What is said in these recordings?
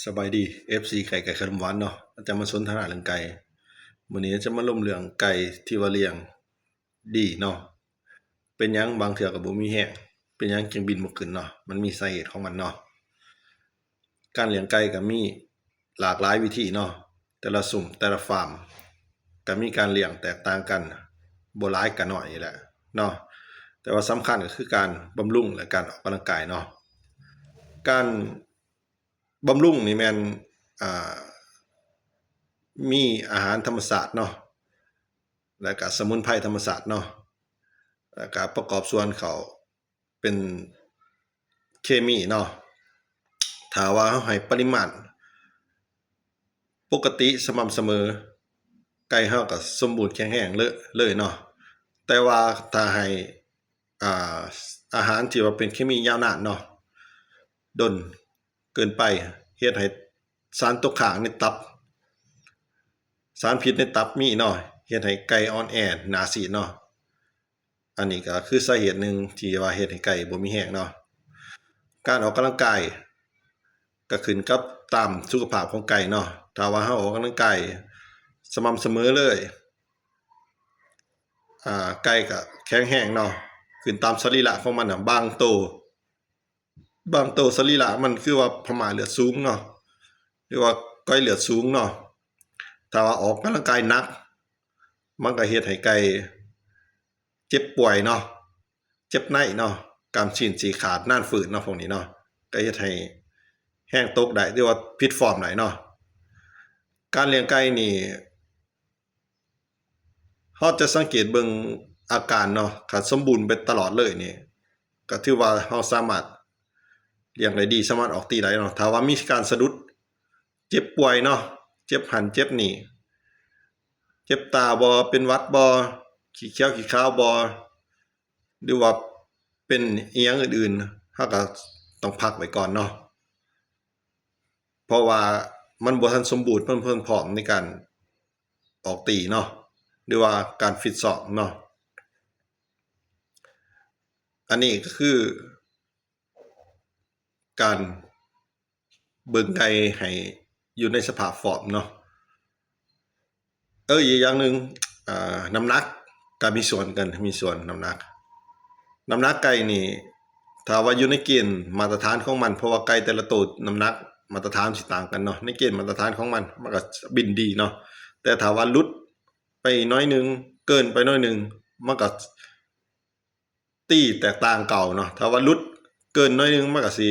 ສະບາຍດີ ເອັຟຊີ ໄກ່ ໄກ່ຂະໜົມຫວານເນາະ. ອາຈານມາສົນທະນາເລື່ອງໄກ່. ມື້ນີ້ອາຈານມາລົມເລື່ອງໄກ່ທີ່ວ່າລ້ຽງດີເນາະ. ເປັນຫຍັງບາງເທື່ອກໍບໍ່ມີແຮງ? ເປັນຫຍັງຈຶ່ງບິນບໍ່ຂຶ້ນເນາະ? ມັນມີສາເຫດຂອງມັນເນາະ. ການລ້ຽງໄກ່ກໍມີຫຼາກຫຼາຍວິທີເນາະ. ແຕ່ລະຊຸມ ແຕ່ລະຟາມ ກໍມີການລ້ຽງແຕກຕ່າງກັນ, ບໍ່ຫຼາຍກໍໜ້ອຍນີ້ແຫຼະເນາະ. ແຕ່ວ່າສຳຄັນກໍຄືການບຳລຸງ ແລະ ການອອກກຳລັງກາຍເນາະ. ການບຳລຸງນີ້ແມ່ນ ອ່າ ມີອາຫານທຳມະຊາດເນາະ ແລະກະສະໝຸນໄພທຳມະຊາດເນາະ ແລະກະປະກອບສ່ວນເຂົ້າເປັນເຄມີເນາະ. ຖ້າວ່າເຮົາໃຫ້ປະລິມານປົກກະຕິສະໝ່ຳສະເໝີ, ໄກ່ເຮົາກະສົມບູນແຂງແຮງເລີຍເນາະ. ແຕ່ວ່າຖ້າໃຫ້ ອ່າ ອາຫານທີ່ວ່າເປັນເຄມີຍາວນານເນາະ, ດົນເກີນໄປ ເຮັດໃຫ້ສານຕົກຄ້າງໃນຕັບ, ສານພິດໃນຕັບມີເນາະ, ເຮັດໃຫ້ໄກ່ອ່ອນແອໜ້າຊີດເນາະ. ອັນນີ້ກໍຄືສາເຫດໜຶ່ງທີ່ວ່າເຮັດໃຫ້ໄກ່ບໍ່ມີແຮງເນາະ. ການອອກກຳລັງກາຍກໍຂຶ້ນກັບຕາມສຸຂະພາບຂອງໄກ່ເນາະ. ຖ້າວ່າເຮົາອອກກຳລັງກາຍສະໝ່ຳສະເໝີເລີຍ ອ່າ ໄກ່ກໍແຂງແຮງເນາະ, ຂຶ້ນຕາມສະລີລະຂອງມັນນະ. ບາງໂຕ ບາງໂຕສະລີລະມັນຄືວ່າພະມ້າເລືອດສູງເນາະ ຫຼືວ່າກ້ອຍເລືອດສູງເນາະ. ຖ້າວ່າອອກກຳລັງກາຍໜັກ ມັນກໍເຮັດໃຫ້ໄກ່ເຈັບປ່ວຍເນາະ, ເຈັບໃນເນາະ, ກ້າມຊີ້ນຊີ້ຂາດ, ນານຟື້ນເນາະ, ພວກນີ້ເນາະ ກໍເຮັດໃຫ້ແຮງຕົກໄດ້ ຫຼືວ່າຜິດຟອມໄດ້ເນາະ. ການລ້ຽງໄກ່ນີ້ ເຮົາຈະສັງເກດເບິ່ງອາການເນາະ, ຄັນສົມບູນໄປຕະຫຼອດເລີຍນີ້ ກໍຖືວ່າເຮົາສາມາດລ້ຽງໄດ້ດີ, ສາມາດອອກຕີໄດ້ເນາະ. ຖ້າວ່າມີການສະດຸດ, ເຈັບປ່ວຍເນາະ, ເຈັບຫັ້ນເຈັບນີ້, ເຈັບຕາບໍ່, ເປັນຫວັດບໍ່, ຂີ້ຂຽວຂີ້ຂາວບໍ່, ຫຼືວ່າເປັນອີ່ຫຍັງອື່ນໆ, ເຮົາກໍຕ້ອງພັກໄວ້ກ່ອນເນາະ. ເພາະວ່າມັນບໍ່ທັນສົມບູນ, ມັນບໍ່ທັນພ້ອມໃນການອອກຕີເນາະ ຫຼືວ່າການຟິດຊ້ອມເນາະ. ອັນນີ້ກໍຄືການເບິ່ງໄກ່ໃຫ້ຢູ່ໃນສະພາບຟອມເນາະ. ເອີ ອີກຢ່າງໜຶ່ງ ອ່າ ນ້ຳໜັກກໍມີສ່ວນກັນ, ມີສ່ວນນ້ຳໜັກ. ນ້ຳໜັກໄກ່ນີ້ ຖ້າວ່າຢູ່ໃນເກນມາດຕະຖານຂອງມັນ, ເພາະວ່າໄກ່ແຕ່ລະໂຕນ້ຳໜັກມາດຕະຖານຊິຕ່າງກັນເນາະ, ໃນເກນມາດຕະຖານຂອງມັນ ມັນກໍບິນດີເນາະ. ແຕ່ຖ້າວ່າຫຼຸດໄປໜ້ອຍໜຶ່ງ, ເກີນໄປໜ້ອຍໜຶ່ງ, ມັນກໍ ຕີແຕກຕ່າງເກົ່າເນາະ. ຖ້າວ່າຫຼຸດເກີນໜ້ອຍໜຶ່ງ ມັນກໍຊິ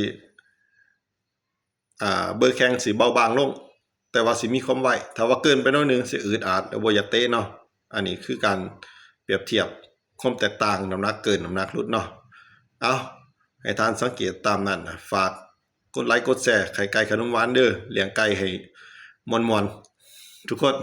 ອ່າ ເບີແຂ້ງຊິເບົາບາງລົງ, ແຕ່ວ່າຊິມີຄວາມໄວ. ຖ້າວ່າເກີນໄປໜ້ອຍໜຶ່ງ ຊິອືດອາດ ແລະ ບໍ່ຢາກເຕະເນາະ. ອັນນີ້ຄືການປຽບທຽບຄວາມແຕກຕ່າງນ້ຳໜັກເກີນ ນ້ຳໜັກຫຼຸດເນາະ. ເອົາ ໃຫ້ທ່ານສັງເກດຕາມນັ້ນນະ. ຝາກກົດໄລກົດແຊ ໄຂ່ໄກ່ຂະໜົມຫວານເດີ, ລ້ຽງໄກ່ໃຫ້ມ່ວນໆ ທຸກຄົນ.